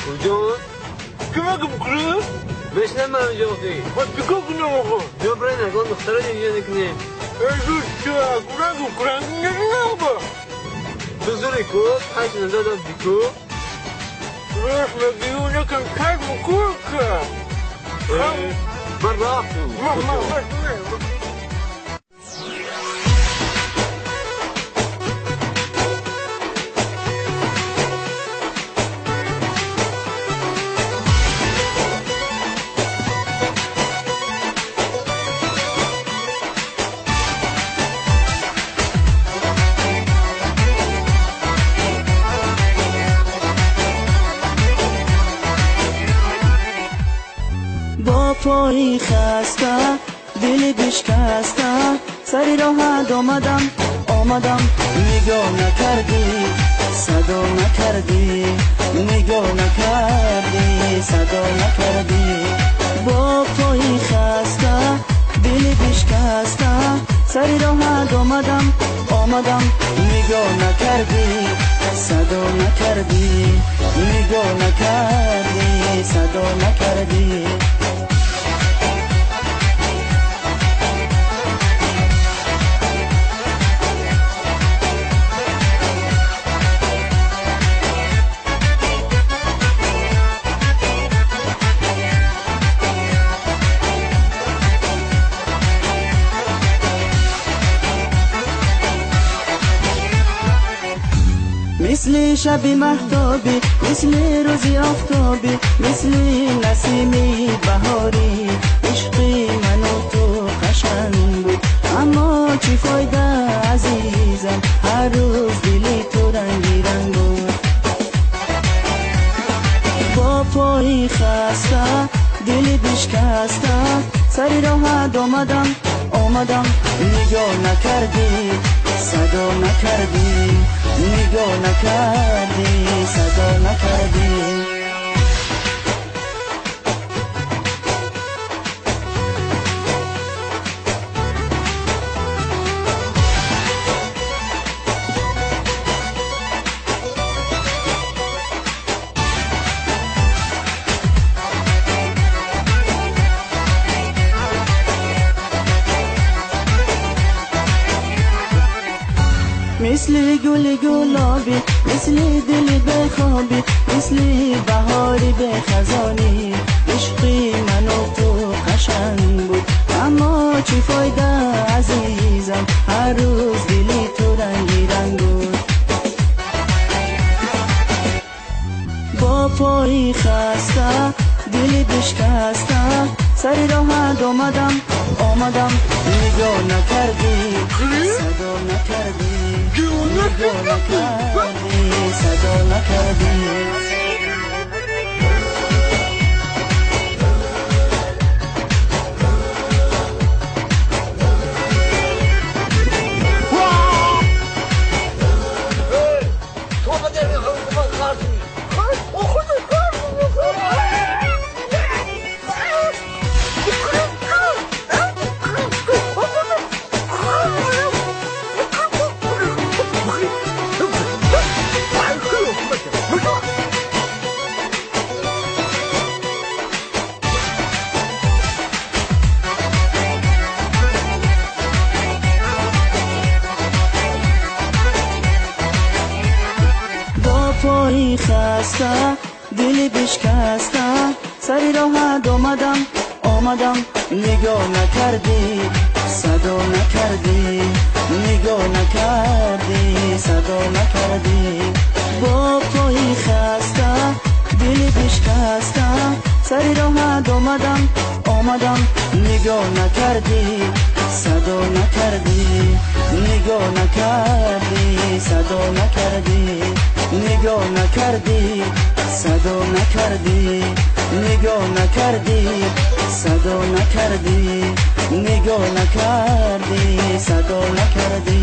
Куҷо? Кимак букры? Мешнамам ҷоқи. Ма чико кунам охо? Биё бирен ягон духтара нигоҳ мекунем. Эй, куранг куранг нагинаба. Ту зури ку, ҳач назадам дику. Реш мегию некам кай букурка. Ман рафтум. Пойи хаста, дили бишкаста, сари роҳат омадам, омадам. Нигоҳ накардӣ, садо накардӣ, нигоҳ накардӣ, садо накардӣ. Бо пойи хаста, дили бишкаста, сари роҳат омадам, омадам. Нигоҳ накардӣ, садо накардӣ, нигоҳ накардӣ, садо накардӣ. Мисли шаби маҳтобӣ, мисли рӯзи офтобӣ, мисли насими баҳорӣ, ишқи ману ту қашанг буд. Аммо чӣ фойда, азизам, ҳар рӯз дили ту ранги ранг буд. Бо пойи хаста, дили бишкаста, сари роҳат омадам, омадам. Нигоҳ накардӣ, садо накардӣ, нигоҳ накардӣ, садо накардӣ. Мисли гули гулобӣ, мисли дили бехобӣ, мисли баҳори бехазонӣ, ишқи ману ту қашанг буд. Аммо чӣ фойда, азизам, ҳар рӯз дили ту ранги ранг буд. Бо пойи хаста, дили бишкаста, сари роҳат омадам, омадам. Нигоҳ накардӣ, садо накардӣ, нигоҳ накардӣ, садо накардӣ. Пойи хаста, дили бишкаста, сари роҳат омадам, омадам. Нигоҳ накардӣ, садо накардӣ, нигоҳ накардӣ, садо накардӣ. Бо пойи хаста, дили бишкаста, сари роҳат омадам, омадам. Нигоҳ накардӣ, садо накардӣ, нигоҳ накардӣ, садо накардӣ. Нигоҳ накардӣ, садо накардӣ, нигоҳ накардӣ, садо накардӣ, нигоҳ накардӣ, садо накардӣ.